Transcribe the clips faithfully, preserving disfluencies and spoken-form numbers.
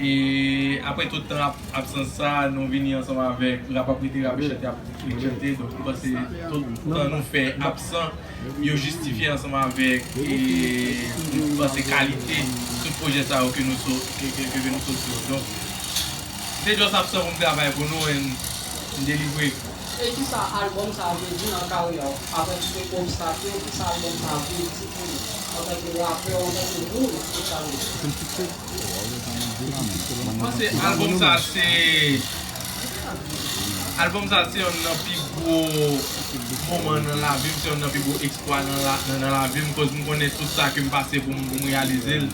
E apre tout tan ab- absans sa, nou vini ansanm avèk rap ap rete rap e chante ap chante. Donk, m panse tout tan nou fè absan, yo jistifye ansanm avèk, e, m panse kalite tout pwojè sa yo ke nou so- ke, ke, ke nou sot sou yo. Donk, se just absan pou m travay pou nou and m delivre. E kisa albòm sa a vle di nan karyè w? Apre tout obstak yo, kisa albòm sa a vle di pou ou? Antanke rapè, antanke moun, kisa l vle di? Mwen panse albòm sa se albòm sa se yonn nan pi gwo moman nan lavi m, se yonn nan pi gwo eksplwa nan la- nan, nan lavi m, koz m konnen tout sa ke m pase pou m, pou m reyalize l.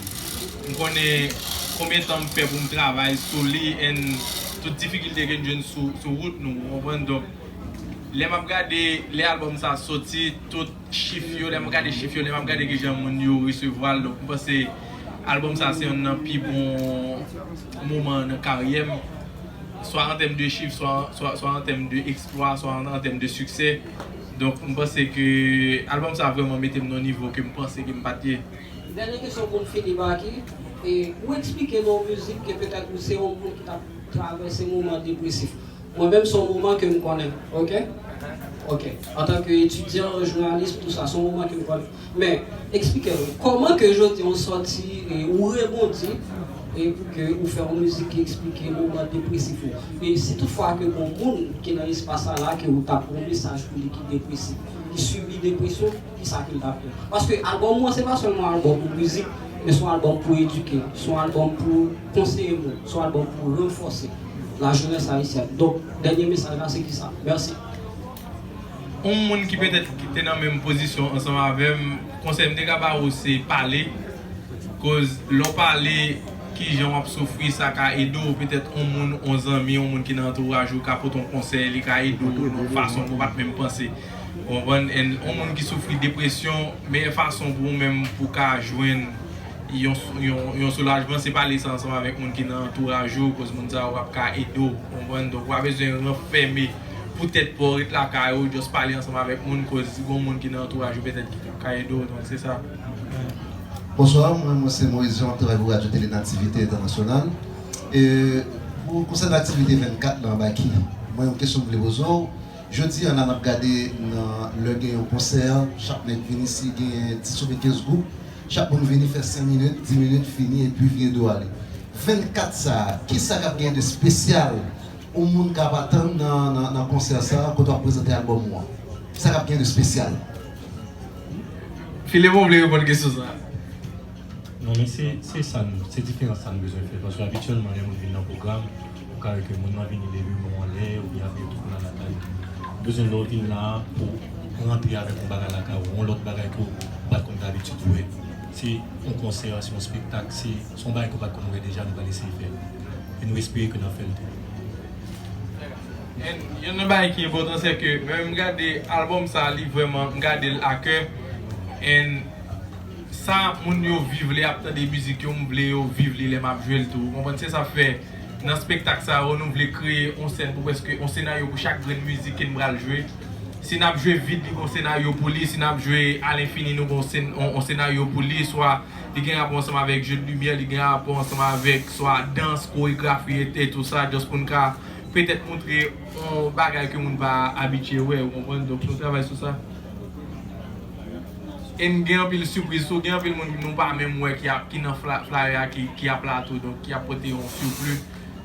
M konnen konbyen tan m fè pou m travay sou li and tout difikilte ke n jwenn sou, sou wout nou, ou konprann? Donk, lè m ap gade, lè albòm sa soti, tout chif yo, lè m gade chif yo, lè m ap gade kijan moun yo resevwa l, donk m panse albòm sa se yonn nan pi bon moman nan karyè m, swa an tèm de chif, swa, swa, swa an tèm de eksplwa, swa an, an tèm de siksè. Donk, m panse ke albòm sa vrèman mete m nan yon nivo ke m panse ke m pa t ye. Dènye kesyon pou n fini, Baky. E, ou eksplike nan yon mizik ke petèt ou se yon moun ki t ap travèse moman depresif. Mwen menm, se yon moman ke m konnen, oke? Oke. Antanke etidyan, jounalis, tou sa, se yon moman ke m konnen. Men, eksplike nou, kòman ke jodi a ou sòti e ou rebondi e pou ke ou fè yon mizik ki eksplike moman depresif ou? E si toutfwa ke gon moun ki nan espas sa la, ke ou t ap yon mesaj pou li ki depresif, ki sibi depresyon, kisa ke l t ap fè? Paske albòm ou an, se pa sèlman albòm pou mizik, men se yon albòm pou edike, se yon albòm pou konseye moun, se yon albòm pou ranfòse lajenès ayisyèn. Donk, dènye mesaj la, se kisa? Mèsi. Yon moun ki petèt ki te nan menm pozisyon ansanm avè m, konsèy m te ka ba ou se pale. Koz lè w pale kijan w ap soufri, sa ka ede w. Petèt yon moun, yon zanmi, yon moun ki nan antouraj ou ka pote yon konsèy, li ka ede w nan yon fason ke w pa t menm panse. Ou konprann? And yon moun ki soufri depresyon, meyè fason pou ou menm pou w ka jwenn yon, yon, yon soulajman, se pale sa ansanm avèk moun ki nan antouraj ou, koz moun sa yo ap ka ede w, ou konprann? Donk, ou pa bezwen ranfème pou tèt pa w, ret lakay ou, just pale ansanm avèk moun, koz si gon moun ki nan antouraj ou, petèt ki ka ede w, donk se sa. Bonswa, mwen, mwen se Moïse Jean, m ap travay pou Radyo Tele Nativite Entènasyonal. E pou konsènan aktivite vennkat lan, Baky, mwen, yon kesyon m vle poze w. Jodi a la, n ap gade nan lè gen yon konsè, chak nèg vini, si gen dis oubyen kenz gwoup, chak moun vini fè senk minit, dis minit, fini, epi vire do ale. Vennkat sa a, kisa k ap gen de espesyal yon moun k ap atann nan, nan, nan konsè sa a, kote w ap prezante albòm ou an? Sa k ap gen de espesyal? Filemon vle reponn kesyon sa a. Non, men se, se sa n, se diferans sa n bezwen fè. Paske abityèlman, lè moun vin nan pwogram, ou ka wè ke moun nan vini leve men w anlè, oubyen ap mete kou nan lakay. Ou bezwen lè w vin la a pou rantre avèk yon bagay lakay ou, yon lòt bagay ke w pa t konn dabitid wè. Se yon konsè, se yon espektak, se, se yon bagay ke w pa t konn wè deja, nou pral eseye fè. E nou espere ke n ap fè l tou. And youn nan bagay ki enpòtan, se ke mwen menm m gade albòm sa, li vrèman, m gade l a kè. And sa moun yo viv lè y ap tande mizik yo, m vle yo viv li lè m ap jwe l tou. Ou konprann? Se sa k fè, nan espektak sa yo, nou vle kreye yon sèn pou prèske yon senaryo pou chak grenn mizik ke n pral jwe. Si n ap jwe Vid, li gon senaryo pou li. Si n ap jwe Alenfini, nou gon sen- yon, yon senaryo pou li. Swa li gen rapò ansanm avèk je de limyè, li gen rapò ansanm avèk swa dans, koregrafi, e, e tou sa, just pou n ka petèt montre yon bagay ke moun pa abitye wè, ou konprann? Donk, nou travay sou sa. E n gen anpil sipriz tou, gen anpil moun nou pa menm wè ki ap, ki nan fla- flyer a, ki, ki ap la tou, donk, ki ap pote yon sipli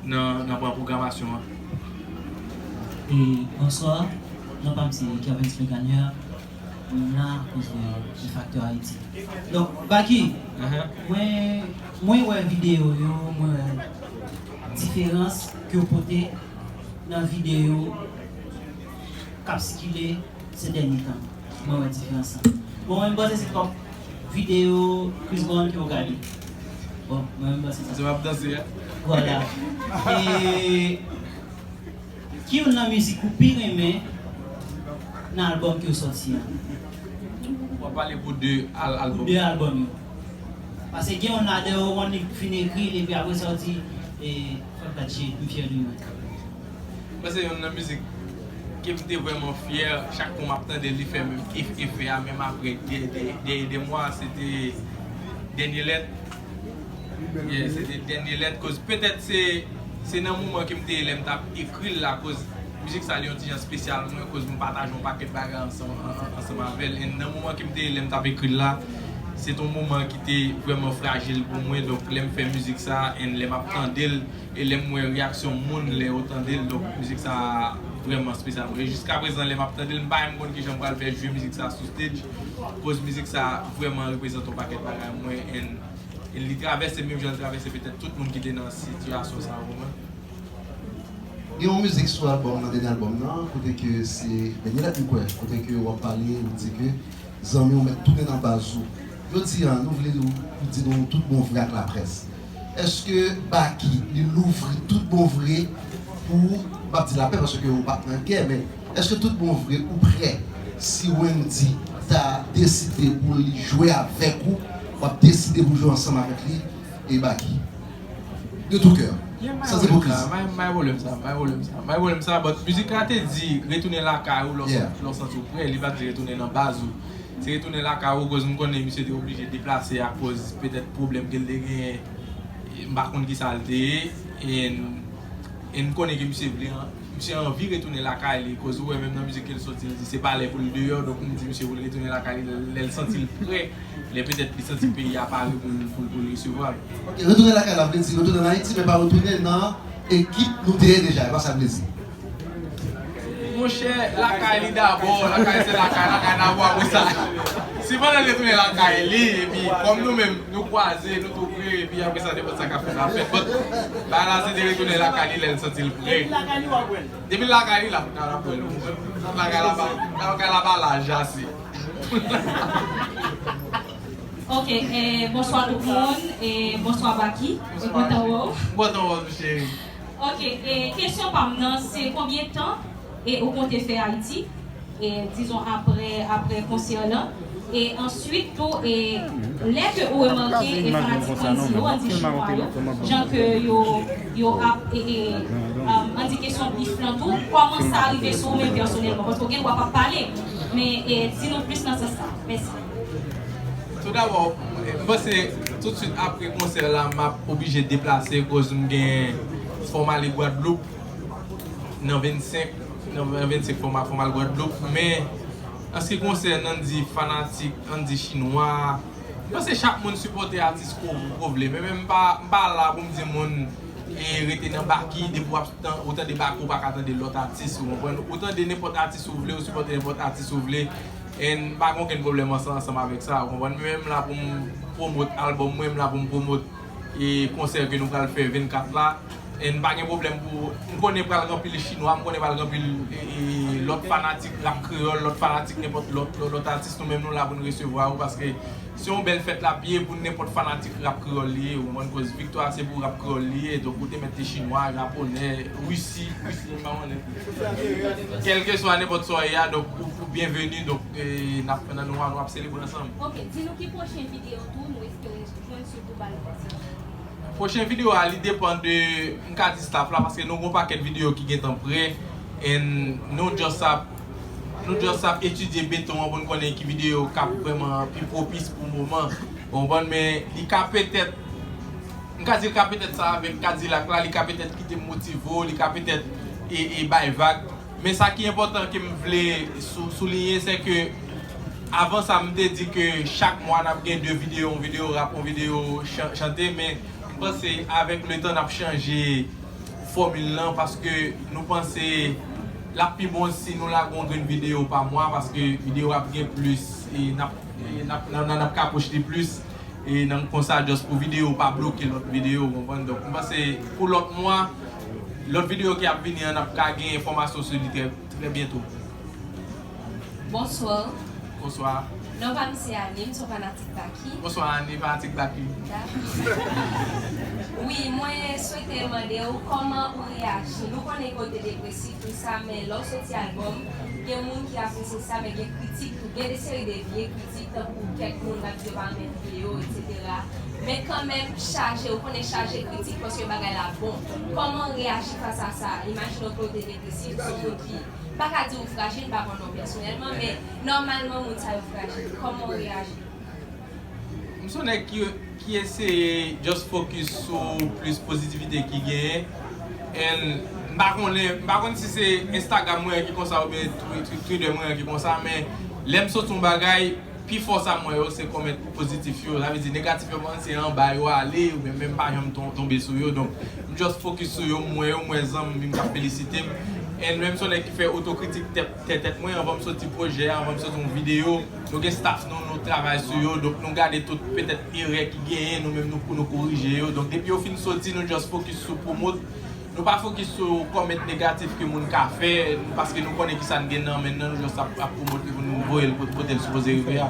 nan, nan pran pwogramasyon an. E, bonswa, non pa m se Kervens Legagneur. M la akoz de, de Facteur Haïti. Donk, Baky, mwen, mwen wè videyo yo, mwen wè diferans ke w pote nan videyo k ap sikile se dènye tan. Mwen wè diferans lan. Bon, mwen, m panse se twòp videyo Chris Brown ke w gade. Bon, mwen, m panse sa. Se m ap danse a. Vwala. E Ki youn nan mizik ou pi renmen nan albòm ke w sòti a? W ap pale pou de al- albòm. De albòm yo. Paske gen youn ladan yo, ou konn li fin ekri l, epi apre sa w di, e, fòk bat je, m fyè de mwen. Mwen se youn nan mizik ke m te vrèman fyè, chak kou m ap tande l, li fè menm ef- efè a, menm apre de, de, de, de mwa, se te Dènye Lèt. Yeah, se te dènye lèt, koz petèt se, se nan moman ke m te ye lè m t ap ekri l la, koz mizik sa li yon ti jan espesyal mwen, koz m pataje yon pakèt bagay ansanm, an- an- ansanm avè l. And nan moman ke m te ye lè m t ap ekri l la, se te yon moman ki te vrèman frajil pou mwen. Donk, lè m fè mizik sa, and lè m ap tande l, e lè m wè reyaksyon moun lè yo tande l, donk mizik sa vrèman espesyal pou mwen. E jiskaprezan, lè m ap tande l, m pa menm konn kijan m pral fè jwe mizik sa sou stage, koz mizik sa vrèman reprezante yon pakèt bagay mwen, and, and li travèse menm jan l travèse petèt tout moun ki te nan sitiyasyon sa yo, ou konprann? Gen yon mizik sou albòm nan, dènye albòm nan, kote ke se, dènye lèt m kwè, kote ke w ap pale, ou di ke zanmi w mèt tounen nan baz ou. Jodi a, nou vle nou, nou di nou tout bon vre ak laprès. Èske Baky, li louvri tout bon vre pou, m p ap di lapè paske ou p ap nan gè, men èske tout bon vre ou prè si Wendy ta deside pou li jwe avèk ou, w ap deside pou jwe ansanm avèk li e Baky? De tout cœur. Yeah, m pa gen pwoblèm sa, m pa gen pwoblèm sa, m pa gen pwoblèm sa, m pa gen pwoblèm sa, but mizik la te di retounen lakay ou lè w Yeah. lè w santi w prè, li pa t di retounen nan baz ou. Se retounen lakay ou, koz m konnen misye te oblije deplase akoz petèt pwoblèm ke l te genyen, e m pa konn kisa l te ye, e n, e n konnen ke misye vle an- misye anvi retounen lakay li, koz ou wè menm nan mizik ke l soti, l di se pa lè pou l deyò, donk m di misye pou l retounen lakay li lè l santi l prè, lè petèt li santi peyi a pare pou l, pou l, pou l resevwa l. Ok, retounen lakay la vle di retounen an Ayiti, men pa retounen nan ekip nou te ye deja, e pa sa l vle di. Monchè, lakay li dabò, lakay se lakay, lakay dabò, apre sa. Si pandan l retounen lakay li, epi kòm nou menm, nou kwaze, nou tou pre, epi apre sa, nenpòt sa ka fèt, ap fèt. But, bagay la se te retounen lakay li lè l santi l pre. Depi lakay li w ap wè l. Depi lakay li la, pou ta l ap wè l. Lakay la pa, lakay la pa laj ase. Ok, eh, bonswa tout moun, eh, bonswa Baky, mwen kontan wè w. Kontan wè w tou, cheri. Ok, eh, kesyon pa m nan, se konbyen tan, eh, ou konte fè Ayiti, eh, dizon apre, apre konsè lan, e answit tou, eh, lè ke ou remake, eh, fanatik Wendy yo, ann di chinwa yo, jan ke yo, yo ap, eh, eh, um, ann di kesyon bif lan tou, kòman sa rive sou ou menm pèsonèlman, paske w gen dwa p ap pale, men, eh, di nou plis nan sans sa. Mèsi. Toudabò, m panse toutswit apre konsè la, m ap oblije deplase koz m gen fò m ale Gwadloup nan vennsenk, nan vennsenk fò m, fò m al Gwadloup. Men, an se ki konsène, ann di fanatik, ann di chinwa, m panse chak moun sipòte atis ke w, ke w vle. Men, men m pa, m pa la pou m di moun, e rete nan Baky, depi w ap tan- ou tande Baky, ou pa ka tande lòt atis, ou konprann? Ou tande nenpòt atis ou vle, ou sipòte nenpòt atis ou vle. E m pa gen okenn pwoblèm ansanm, ansanm avèk sa, ou konprann? Men m la pou m pwomot albòm mwen, m la pou m pwomot, e konsè ke nou pral fè vennkat la. E m pa gen pwoblèm pou, m konnen pral gen anpil chinwa, m konnen pral gen anpil, e, e, lòt fanatik rap kreyòl, lòt fanatik nenpòt lòt, lòt, lòt atis, nou menm nou la pou n resevwa yo, paske se yon bèl fèt l ap ye pou nenpòt fanatik rap kreyòl li ye, ou konprann, koz viktwa se pou rap kreyòl li ye, donk ou te mèt te chinwa, japonè, risi, risi, m pa konnen. Kèlkeswa nenpòt sa w ye a, donk ou, ou byenveni, donk, e, n ap, nan nou a, nou ap selebre ansanm. Ok, di nou ki pwochen videyo tou, nou espere jwenn sou tou ba l pase. Pwochen videyo a, li depann de, m ka di staff la, paske nou gen yon pakèt videyo ki gentan prè, and nou just ap, nou just ap etidye beton an pou n konnen ki videyo k ap vrèman pi pwopis pou moman, ou konprann, men li ka petèt, m ka di l ka petèt sa avèk Kadilak la, li ka petèt kite m motive w, li ka petèt e, e bay vag, men sa ki enpòtan ke m vle sou- souliyen, se ke avan sa, m te di ke chak mwa n ap gen de videyo, yon videyo rap, yon videyo chan- chante, men m panse avèk letan n ap chanje fòmil lan, paske nou panse l ap pi bon si nou lage yon grenn videyo pa mwa, paske videyo ap gen plis, e n ap, e n ap, n ap, n ap ka push li plis, e nan konsa, just pou videyo pa bloke lòt videyo, ou konprann? Donk, m panse pou lòt mwa, lòt videyo ki ap vini an, n ap ka gen enfòmasyon sou li trè, trè byento. Bonswa. Bonswa. Non pa m se Annie, m se yon fanatik Baky. Bonswa Annie, fanatik Baky. Dakò. Wi, mwen swete mande w kòman ou reyaji. Nou konnen ke w te depresif, tou sa, men lè w soti albòm, gen moun ki apresye sa, men gen kritik tou. Gen de seri de vye kritik, tankou kèk moun k ap di yo pa renmen videyo, etsetera. Men kanmenm, chaje, ou konnen chaje kritik paske bagay la bon. Kòman w reyaji fas a sa? Imajine w ke w te depresif, se yon moun ki, m pa ka di w frajil, m pa konnen w pèsonèlman, men nòmalman, moun sa yo frajil. Kòman w reyaji? M se yon nèg ki, ki eseye just focus sou plis pozitivite ki genyen. And m pa konnen, m pa konn si se Instagram mwen ki konsa oubyen Twi- Twi- Twitter mwen ki konsa, men lè m soti yon bagay, pi fò sa m wè yo se kòmèt pozitif yo. Sa vle di negatif yo, man, se anba yo ale, oubyen menm pa janm ton- tonbe sou yo. Donk, m just focus sou yo, m wè yo, m wè zanmi m k ap felisite m. And menm se yon nèg ki fè otokritik tèt tèt tèt mwen, anvan m soti pwojè, anvan m soti yon videyo, nou gen staff nou, nou travay sou yo, donk nou gade tout petèt erè ki genyen, nou menm nou, nou korije yo. Donk depi yo fin soti, nou just focus sou promote. Nou pa focus sou kòmèt negatif ke moun ka fè, paske nou konnen ki sa n gen nan men nan, nou just ap, ap promote li pou nou voye l kot- kote l sipoze rive a.